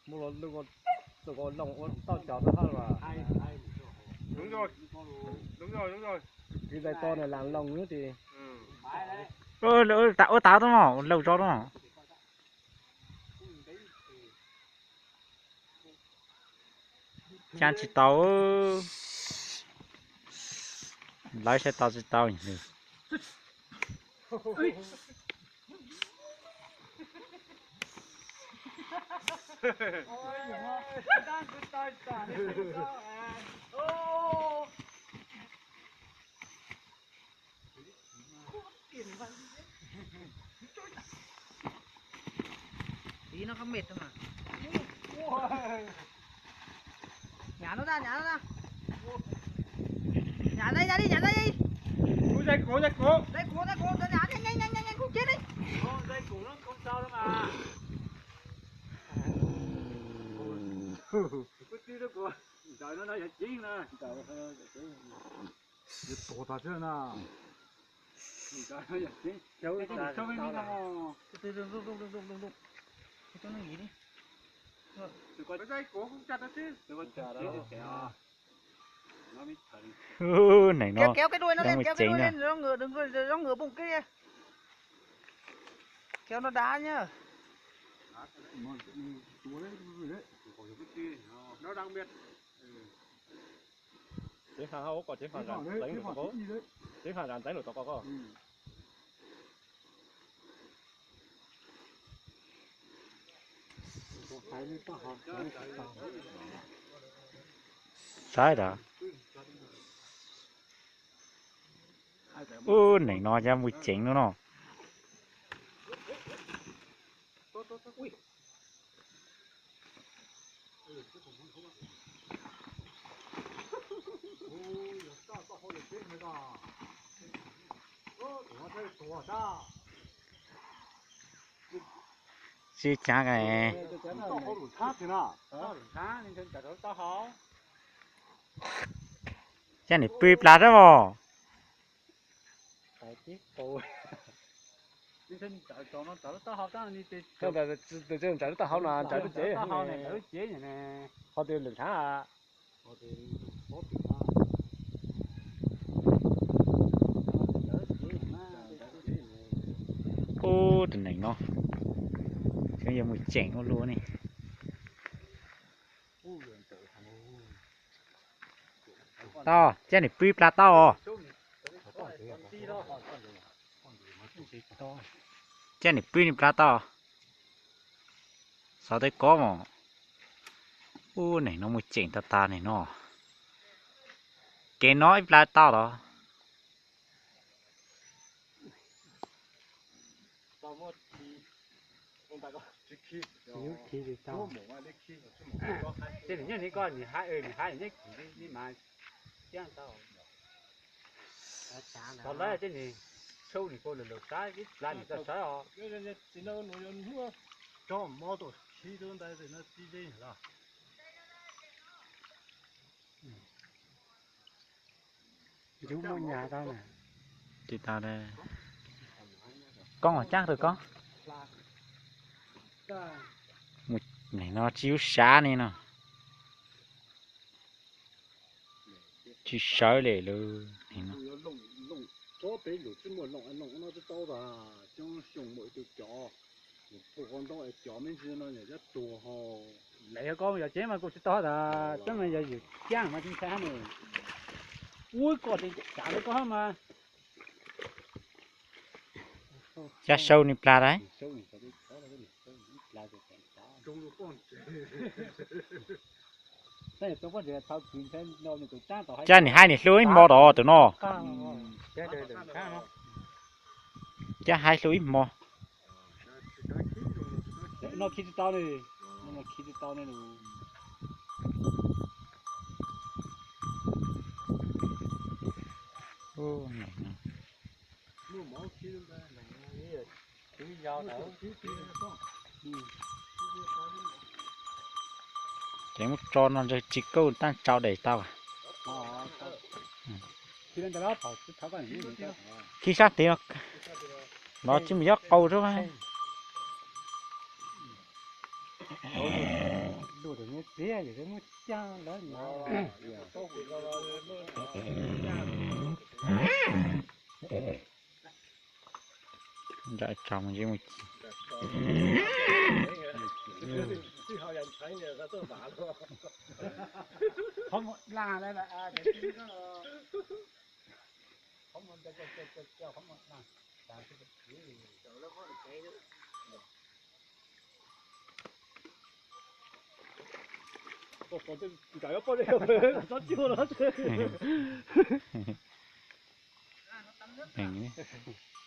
Mus los lwm tus ua tau cov rau hab los. Đúng rồi, đúng rồi, đúng rồi. Kwv Ntxawg to nws lam loos lub ti. Ua tav tub no, laus tso tub no. Cab tsis tau. Lawv saib tau tsis tau. Tí no không mệt thôi mà. Nhả nó ra, nhả nó ra. Nhả dây ra đi, nhả dây đi. Ui, dây cũ, dây cũ. Dây cũ, dây cũ, nhả nhanh, nhanh, nhanh, nhanh, nhanh, không chết đi. Ôi, dây cũ nó không sao đâu mà. Cứ tí nó của, giờ nó nói giờ chín nè. Giờ nó nói giờ chín. Giờ tổ thật chứ nè. Giờ nó nói giờ chín. Kéo cái này cho mấy đứa nó. Từ từ, đừng, đừng, đừng, đừng, đừng, đừng. Cho nó nghỉ đi. Ờ. Cái dây cũ không chặt được chứ. Tôi có chặt đâu. Kéo, kéo cái đuôi nó lên, kéo cái đuôi lên, nó ngửa, đừng có, nó ngửa bụng kia. Kéo nó đá nhá. Nó đang miệt. Chém phạt hao có chém phạt rắn đánh lửa tỏ khố. Chém phạt rắn đánh lửa tỏ khố. Saib da. Ub, neeg no cab mus ceev no no. Sib cav ka. Cab niam pw plas rab os. Ntsawv lub taub hau no, ntsawv lub cev, ho twb lwm thav. Ub, tus neeg no, tseem yuav mus tseem ua luaj ne. Tau, cab niam pw plas tau os. Cab niam pw niam plas tau. Xav tej kob mas. Ub, neeg no mus tseem tag tag neeg no. Kev no ib plas tau los. Ces nws nyob ni koj nws hais, nws hais nws nyob kiv li mas thiab tau. Tau lawm ces nws tshuj nws puas lawm lawm sab ib plas nws txawj sawv os. Tso mob tuaj khi rau ntawd no tib ze los. Yus muaj nyab tau na. Tsis tau, koob cab rau koob. Mus neeg no tsis yus sav ni no. Tsis sawv li lawm. Lawv yog koj yog tsev mas kuv tsis tau tas, tseeb mas yog yus caaj mas tsis ntshai hab ne. Ub, koj tseem cav rau koj hab mas. Cab sau ni plas lawm. Cab nim hais nim hlub ib hmo tod tus no. Cab hais hlub ib hmo. No khi tsis tau li, no khi tsis tau li. Ces muab tso no ntshe tsis kauj, taab tsau daim tau. Khi sab tid no, no tsis mus yob qau rau. Lub tus nyob tiag yog muaj caj lawm no. Nram tso mus ntsib mus ci. Qhov muaj dlaag lawm, qhov muaj dlaag. Heev.